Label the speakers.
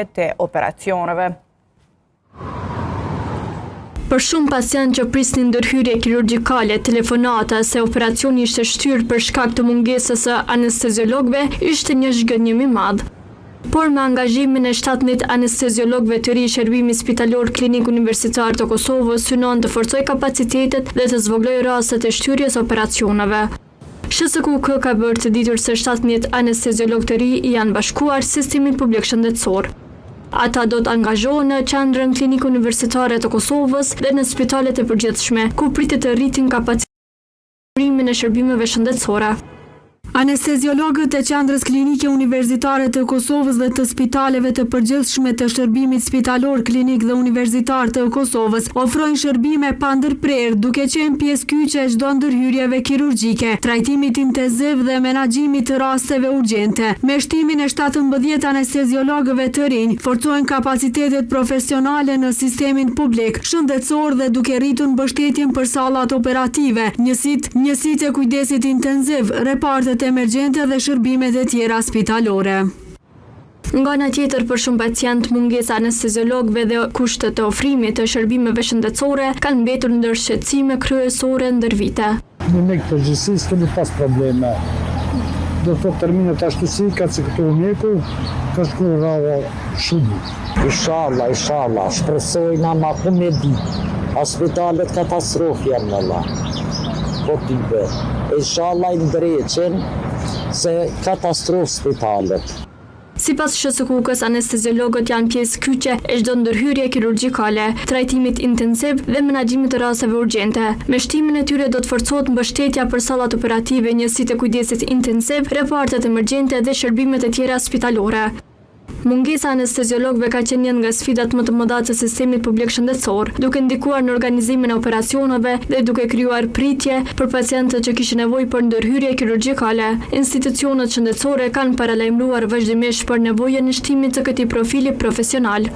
Speaker 1: Te operacioneve.
Speaker 2: Për shumë pacientë që prisnin ndërhyrje kirurgjikale, telefonata se operacioni ishte shtyrë për shkak të mungesës së anesteziologëve ishte një zhgënjim i madh. Por me angazhimin e 17 anesteziologëve të ri, Shërbimi Spitalor Klinik Universitar të Kosovës synon të forcojë kapacitetet dhe të zvogëlojë rastet e shtyrjes së operacioneve. SHSKUK ka bërë të ditur se 17 anesteziologë të ri i janë bashkuar sistemit publik shëndetësor. Ata do të angazhohen në Qendrën Klinike Universitare të Kosovës dhe në spitalet e përgjithshme, ku pritet të rritin kapacitetin e shërbimeve shëndetësore.
Speaker 3: Anesteziologët e Qendrës Klinike Universitare të Kosovës dhe të spitaleve të përgjithshme të Shërbimit Spitalor Klinik dhe Universitar të Kosovës ofrojnë shërbime pa ndërprerë, duke qenë pjesë kyçe e çdo ndërhyrjeve kirurgjike, trajtimit intenziv dhe menaxhimit të rasteve urgjente. Me shtimin e 17 anesteziologëve të rinj, forcohen kapacitetet profesionale në sistemin publik shëndetësor dhe duke rritur mbështetjen për sallat operative, njësitë, njësitë e kujdesit intenziv, repartet emergjente dhe shërbimet e tjera spitalore.
Speaker 2: Nga ana tjetër, për shumë pacientë, mungesa e anesteziologëve dhe kushtet e ofrimit të shërbimeve shëndetësore kanë mbetur ndër shqetësime kryesore ndër vite.
Speaker 4: Në mjek të përgjithësi s'kemi pas probleme. Do të thotë terminet ashtu si i ka caktuar mjeku, ka shku radha shumë.
Speaker 5: Ishalla, ishalla, shpresojna ma ku me di. A spitalet katastrofë janë valla. Po ti be. Ishalla i ndreqin se katastrofë spitalet.
Speaker 2: Sipas SHSKUK-së, anesteziologët janë pjesë kyçe e çdo ndërhyrje kirurgjikale, trajtimit intensiv dhe menaxhimit të rasteve urgjente. Me shtimin e tyre do të forcohet mbështetja për sallat operative, njësitë e kujdesit intensiv, repartet emergjente dhe shërbimet e tjera spitalore. Mungesa e anesteziologëve ka qenë një nga sfidat më të mëdha të sistemit publik shëndetësor, duke ndikuar në organizimin e operacioneve dhe duke krijuar pritje për pacientët që kishin nevojë për ndërhyrje kirurgjikale. Institucionet shëndetësore kanë paralajmëruar vazhdimisht për nevojën e shtimit të këtij profili profesional.